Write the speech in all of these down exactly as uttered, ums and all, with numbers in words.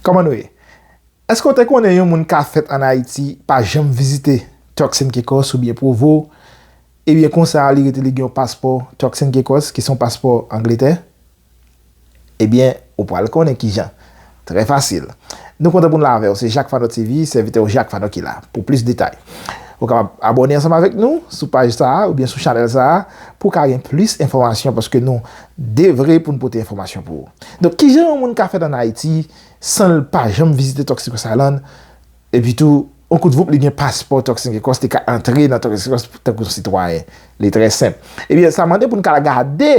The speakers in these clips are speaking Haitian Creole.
Kòman nou ye? Èske w te konnen yon moun ka fèt ann Ayiti, pa janm vizite Turks and Caicos oubyen Provo, ebyen konsa li rete li gen yon paspò Turks and Caicos, ki se yon paspò Angletè? Ebyen, ou pral konnen kijan. Trè fasil. Nou kontan pou n la avè w. Se Jacques Fano T V, sèvitè w Jacques Fano ki la. Pou plis detay, ou kapab abòne ansanm avèk nou sou paj sa a oubyen sou chanèl sa a pou w ka gen plis enfòmasyon, paske nou devre pou n pote enfòmasyon pou ou. Donk, kijan yon moun ka fèt ann Ayiti san l pa janm vizite Turks and Caicos Island? Epi tou, yon kout voup, li gen paspò Turks and Caicos, li ka antre nan Turks and Caicos tankou yon sitwayen. Li trè senp. Ebyen, sa mande pou n ka gade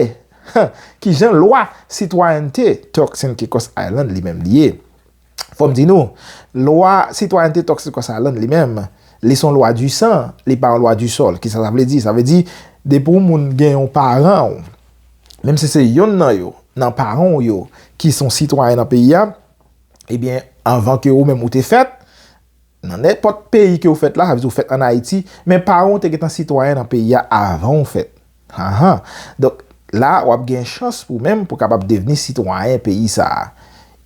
kijan lwa sitwayènte Turks and Caicos Island li menm li ye. Fò m di nou, lwa sitwayènte Turks and Caicos Island li menm, li se yon lwa du sang, li pa yon lwa du sol. Kisa sa vle di? Sa vle di, depi yon moun gen yon paran w, menm si se yonn nan yo, nan paran w yo, ki se yon sitwayen nan peyi a, ebyen, anvan ke ou menm ou te fèt, nan nenpòt peyi ke w fèt la, sa vle di w fèt ann Ayiti, men paran w te gentan sitwayen nan peyi a avan w fèt. Ahan. Donk, la, w ap gen chans pou menm pou kapab devni sitwayen peyi sa a.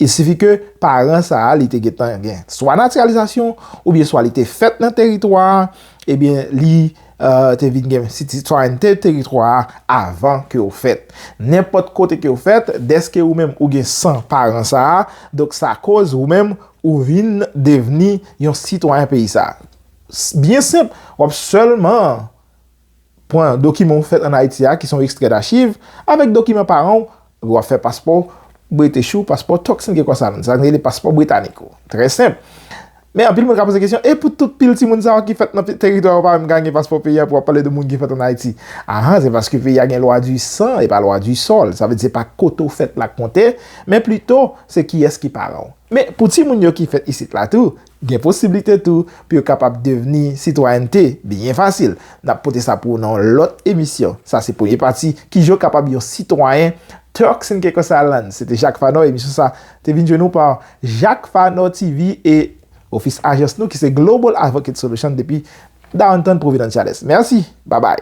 Il sifi ke paran sa a, li te gentan gen swa natiralizasyon, oubyen swa li te fèt nan teritwa a, ebyen, li, euh, te vin gen sitwayènte teritwa a avan ke w fèt. Nenpòt kote ke w fèt, dèske ou menm ou gen san paran sa a, donk sa koz ou menm ou vin devni yon sitwayen peyi sa a. S-, byen senp, w ap sèlman pran dokiman w fèt ann Ayiti a, ki se yon ekstrè dachiv, avèk dokiman paran w, epi w ap fè paspò British ou, paspò Turks and Caicos Island, sa n rele paspò britanik ou. Trè senp. Men anpil moun ka poze kesyon, e pou tout pil timoun sa yo ki fèt nan pe-, teritwa yo pa menm ka gen paspò peyi a, pou w ap pale de moun ki fèt ann Ayiti? Ahan, se paske peyi a gen lwa du sang, e pa lwa du sol. Sa vle di se pa kote w fèt la k konte, men plito se kiyès ki paran w. Men pou timoun yo ki fèt isit la tou, gen posiblite tou pou yo kapab devni sitwayènte byen fasil. N ap pote sa pou ou nan yon lòt emisyon. Sa se premye pati, kijan w kapab yon sitwayen Turks and Caicos Island. Se te Jacques Fano, emisyon sa te vin jwenn ou pa Jacques Fano T V e ofis ajans nou ki se Global Advocate Solution depi Downtown Providence Chalès. Mèsi, babay.